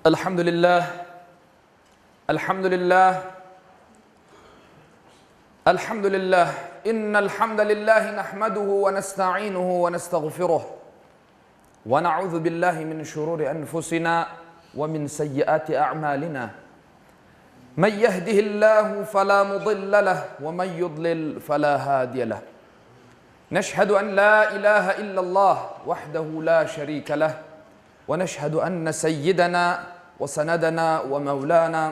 الحمد لله الحمد لله الحمد لله إن الحمد لله نحمده ونستعينه ونستغفره ونعوذ بالله من شرور أنفسنا ومن سيئات أعمالنا من يهده الله فلا مضل له ومن يضلل فلا هادي له نشهد أن لا إله إلا الله وحده لا شريك له ونشهد أن سيدنا وسندنا ومولانا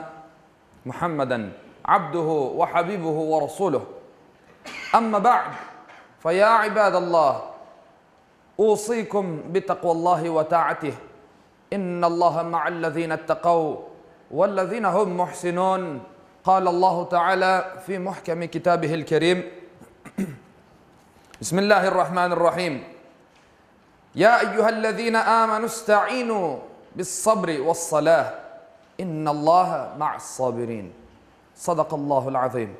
محمدا عبده وحبيبه ورسوله أما بعد فيا عباد الله أوصيكم بتقوى الله وطاعته إن الله مع الذين اتقوا والذين هم محسنون قال الله تعالى في محكم كتابه الكريم بسم الله الرحمن الرحيم يا أيها الذين آمنوا استعينوا بالصبر والصلاة إن الله مع الصابرين صدق الله العظيم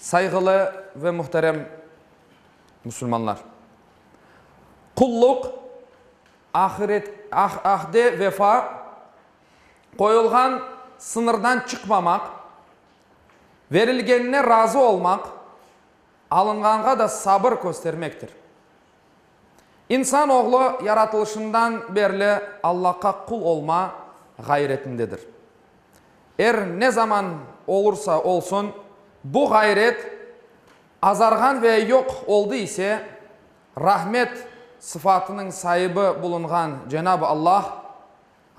Sayğılı ve muhterem musulmanlar! Qulluq, ahiret, ah, ahde vefa, qoyulğan sıñırdan çıqmamaq, verilgenine razı olmaq, alınğanğa da sabır köstermektir. İnsan oğlu yaratılışından berli Allahqa qul olma ğayretindedir. Er ne zaman olursa olsun, bu ğayret azarğan ve yoq oldı ise, rahmet sıfatınıñ saibi bulunğan Cenab-ı Allah,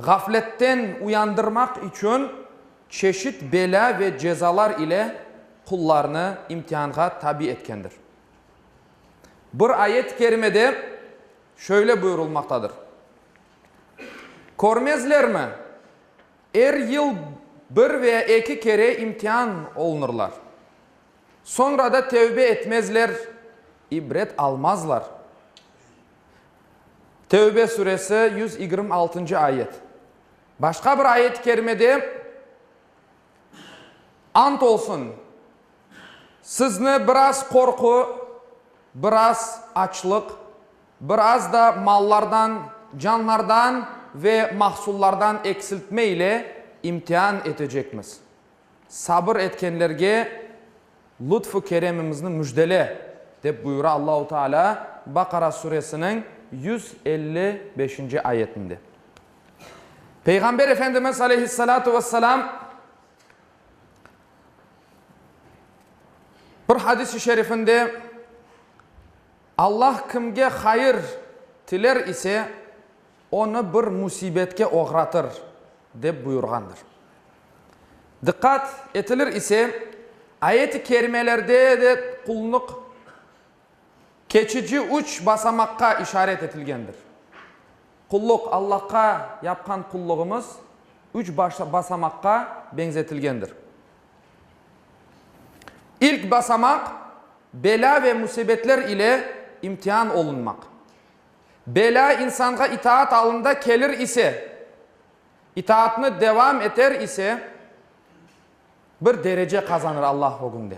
ğafletten uyandırmaq içün çeşit belâ ve cezalar ile qullarını imtianğa tabi etkendir. Bir ayet-i kerimede şöyle buyurılmaqtadır, Körmezlermi, er yıl bir veya eki kere imtian olunırlar. Soñra da tevbe etmezler, ibret almazlar. Tevbe suresi, 126-ncı ayet. Başqa bir ayet-i kerimede, Ant olsun, sizni biraz qorqu, biraz açlıq, biraz da mallardan, canlardan ve mahsullardan eksiltme ile imtian etecekmiz. Sabır etkenlerge lütfu keremimizni müjdele, dep buyura Allahu Teala Baqara suresiniñ 155-nci ayetinde. Peyğamber Efendimiz aleyhissalâtu vesselâm bir hadis-i şerifinde, Allah kimge hayır tiler ise, onı bir musibetke oğratır, dep buyurğandır. Diqqat etilir ise, ayet-i kerimelerde de qulluq keçici üç basamaqqa işaret etilgendir. Qulluq, Allahqa yapqan qulluğımız üç basamaqqa beñzetilgendir. İlk basamaq, belâ ve musibetler ile imtian olunmaq. Belâ insanğa itaat alında kelir ise, itaatnı devam eter ise, bir derece qazanır Allah ögünde.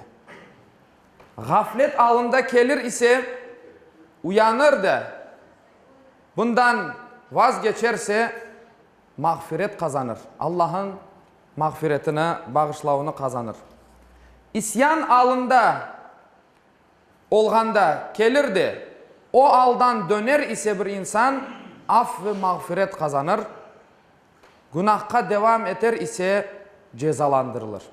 Ğaflet alında kelir ise, uyanır da, bundan vazgeçerse, mağfiret qazanır, Allah'ın mağfiretini, bağışlavını qazanır. İsyan alında olğanda kelir de, o aldan döner ise bir insan, af ve mağfiret qazanır, günahqa devam eter ise, cezalandırılır.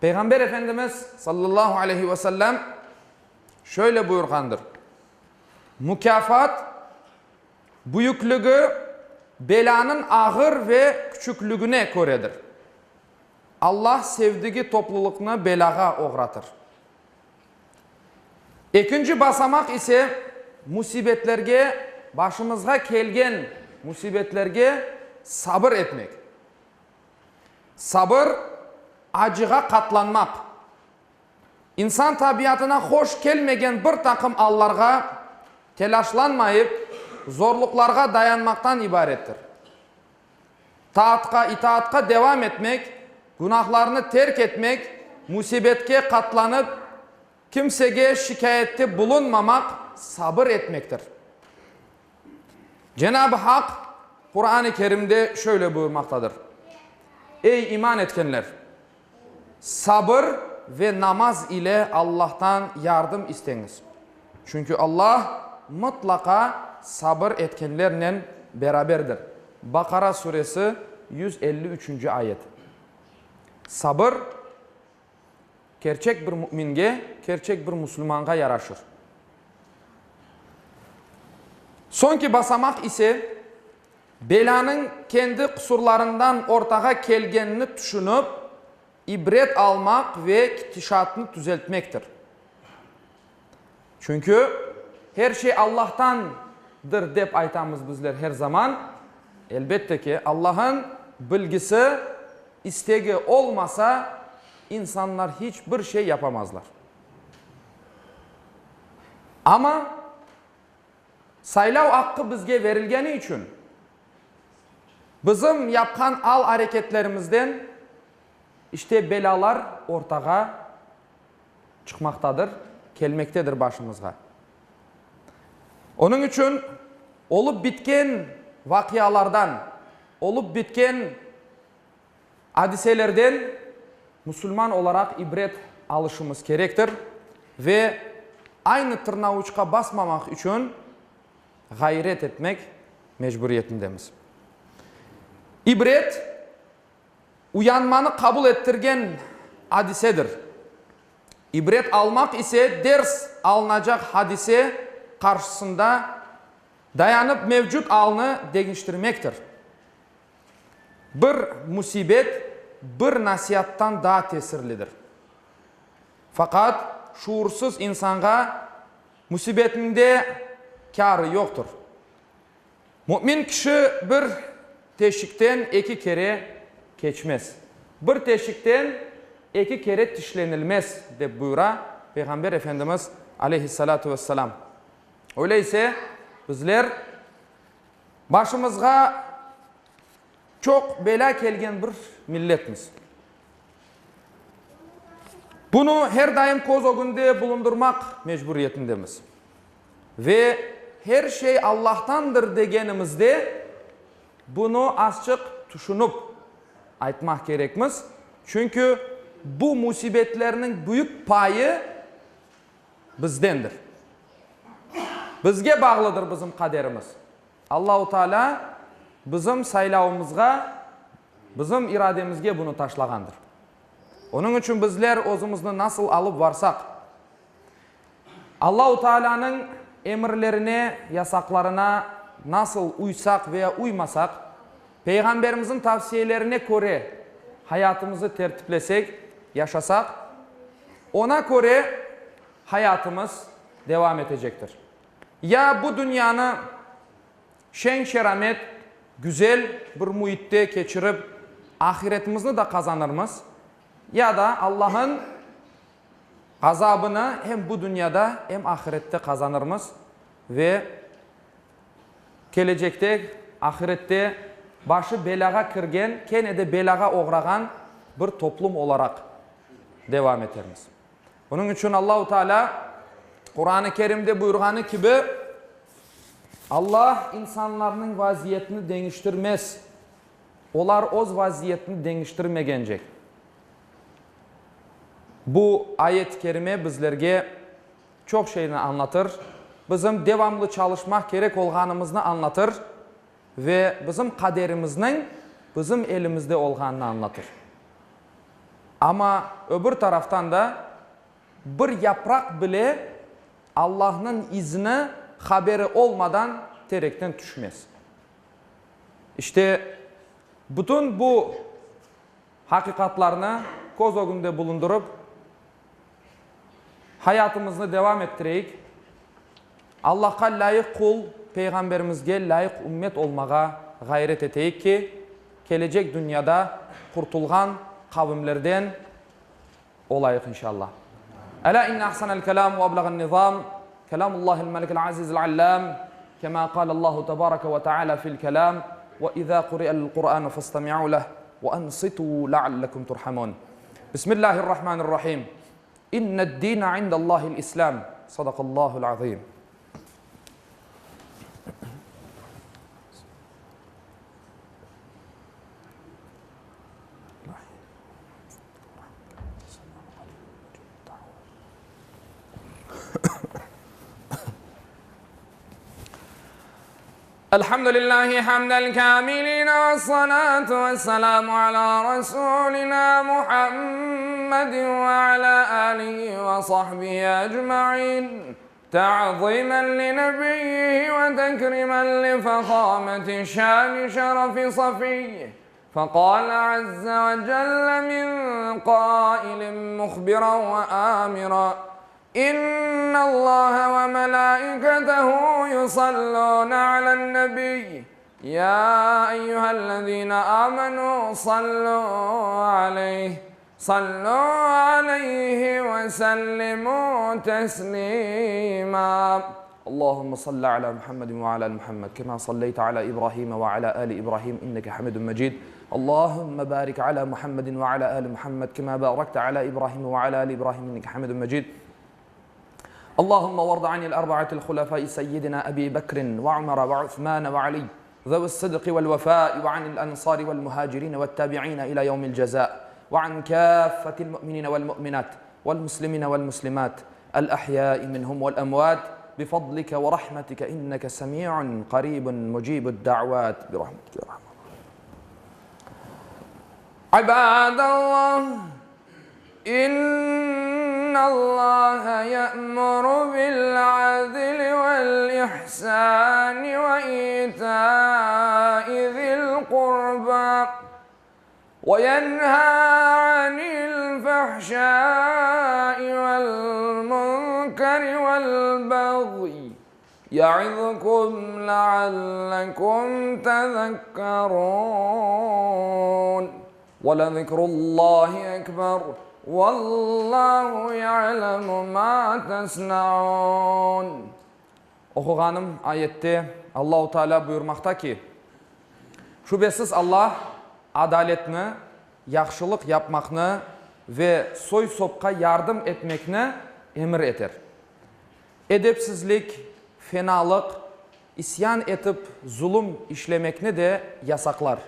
Peyğamber Efendimiz, sallallahu aleyhi ve sellem, şöyle buyurğandır, Mukâfat büyüklügi belânıñ ağır ve küçüklügine köredir. Allah sevdigi toplulıqnı belâğa oğratır. Ekinci basamaq ise musibetlerge, başımızğa kelgen musibetlerge sabır etmek. Sabır, acığa qatlanmaq. İnsan tabiatına hoş kelmegen bir taqım allarğa telâşlanmayıp, zorluqlarğa dayanmaqtan ibarettir. Taatqa, itaatqa devam etmek, günahlarnı terk etmek, musibetke qatlanıp, kimsege şikâyette bulunmamaq, sabır etmektir. Cenab-ı Haq. Quran-ı Kerimde şöyle buyurmaqtadır, Ey iman etkenler! Sabır ve namaz ile Allahtan yardım isteñiz. Çünki Allah mıtlaqa sabır etkenlernen beraberdir. Baqara suresi, 150 üçünci ayet. Sabır, kerçek bir müminge, kerçek bir musulmanğa yaraşır. Soñki basamaq ise, belânıñ kendi qusurlarından ortağa kelgenini tüşünip, ibret almaq ve ketişatnı tüzeltmektir. Çünki her şey Allahtandır dep aytamız bizler her zaman. Elbette ki, Allah'ın bilgisi, istegi olmasa, insanlar hiç bir şey yapamazlar. Amma saylav aqqı bizge verilgeni içün, bizim yapqan al-areketlerimizden işte belâlar ortağa çıqmaqtadır, kelmektedir başımızğa. Onıñ içün olıp bitken vaqialardan, olıp bitken adiselerden musulman olaraq ibret alışımız kerektir ve aynı tırnavuçqa basmamaq içün ğayret etmek mecburiyetindemiz. İbret, uyanmanı qabul ettirgen adisedir. İbret almaq ise ders alınacaq hadise qarşısında dayanıp mevcut alnı deñiştirmektir. Bir musibet bir nasiattan daa tesirlidir. Faqat şuursız insanğa musibetniñ kârı yoqtır. Mümin kişi bir teşikten eki kere keçmez. Bir teşikten eki kere tişlenilmez, dep buyura Peyğamber Efendimiz aleyhissalâtu vesselâm. Öyle ise, bizler başımızğa çoq belâ kelgen bir milletmiz. Bunı her daim köz ögünde bulundırmaq mecburiyetindemiz. Ve her şey Allahtandır degenimizde, bunı azçıq tüşünip aytmaq kerekmiz, çünki bu musibetlerniñ büyük payı bizdendir. Bizge bağlıdır bizim qaderimiz. Allahu Teala bizim saylavımızğa, bizim irademizge bunı taşlağandır. Onıñ içün bizler özümizni nasıl alıp varsaq, Allahu Taalânıñ emirlerine, yasaqlarına nasıl uysaq veya uymasaq, Peyğamberimizniñ tavsiyelerine köre hayatımızı tertiplesek, yaşasaq, ona köre hayatımız devam etecektir. Ya bu dünyanı şeñ-şeramet, güzel bir müitte keçirip, ahiretimizni da qazanırmız, ya da Allah'ın Azabını em bu dünyada, em ahirette qazanırmız ve kelecekte, ahirette başı belâğa kirgen, kene de belâğa oğrağan bir toplum olaraq devam etermiz. Bunıñ içün Allahu Teala Quran-ı Kerimde buyurğanı kibi, Allah insanlarnıñ vaziyetini deñiştirmez, olar öz vaziyetini deñiştirmegencek. Bu ayet-i kerime bizlerge çoq şeyni añlatır, bizim devamlı çalışmaq kerek olğanımıznı añlatır ve bizim qaderimizniñ bizim elimizde olğanını añlatır. Amma öbür taraftan da bir yapraq bile Allahnıñ izni, haberi olmadan terekten tüşmez. İşte, bütün bu Haqiqatlarnı köz ögünde bulundırıp, hayatımıznı devam ettireyik, Allahqa lâyıq qul, Peyğamberimizge lâyıq ümmet olmağa ğayret eteyik ki, kelecek dünyada qurtulğan qavimlerden olayıq inşallah. Elâ inne ahsenel kelâm ve eblağen nizâm, kelâmullâhil melikil azîzil allâm, kemâ kâlellâhu tebâreke ve teâlâ fil kelâm, ve izâ kuri'el Kur'ânu festemi'û leh ve ansitû leallekum turhamûn. Bismillâhirrahmânirrahîm. İnned-dîne indellâhil İslâm. Sadakallâhul azîm. Elhamdülillahi hamdel kâmilin ve salâtu ve selâmu alâ rasûlinâ Muhammedin ve alâ âlihi ve sahbihi ecmaîn ta'zîmen li nebiyyihi ve tekrîmen li fehâmeti şâni şerefi safiyyihi Feqâle azze ve celle min qâilin muhbiran ve âmira, İnnallâhe ve melâiketehu yusallûne alen-nebiy, yâ eyyühellezîne âmenû sallû aleyh, sallû aleyhi ve sellimû teslîmâ. Allahümme salli ala Muhammedin ve ala ali Muhammed, kema salleyte ala İbrahim ve ala ali İbrahim, inneke hamidun mecid. Allahümme barik ala Muhammedin ve ala ali Muhammed, kema barakte ala İbrahim ve ala ali İbrahim, inneke hamidun mecid. Allahümme vardı anil arba'atil hulefai seyyidina Ebi Bekrin ve Umara ve Uthman ve Ali, zevi's sıdkı vel vefai ve anil ensari vel muhacirin ve tabi'in ila yevmil ceza ve an kâffetil mu'minine vel mu'minat vel muslimine vel muslimat el ahyai minhum vel emvat bifadlike ve rahmetike inneke semi'un qaribun mucibud da'vat bi rahmetike ya erhamer İbadallah, İnnallâhe ye'muru bil-'adli vel-ihsâni ve itâi zil-qurbâ ve yenhâ anil-fahşâi vel-munkeri vel-bagyi Ya'izukum leallekum tezekkerun. Ve lezikrullahi ekber. Vallahu ya'lemu ma tesnaun. Oquğanım ayette Allahu Teala buyurmaqta ki, Şübesiz Allah adaletni, yahşılıq yapmaqnı ve soy-sopqa yardım etmekni emir eter. Edepsizlik, fenalıq, isyan etip zulum işlemekni de yasaqlar.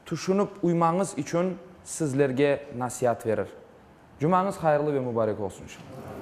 Tüşünip uymañız içün sizlerge nasiat verir. Cumañız hayırlı ve mubarek olsun inşallah.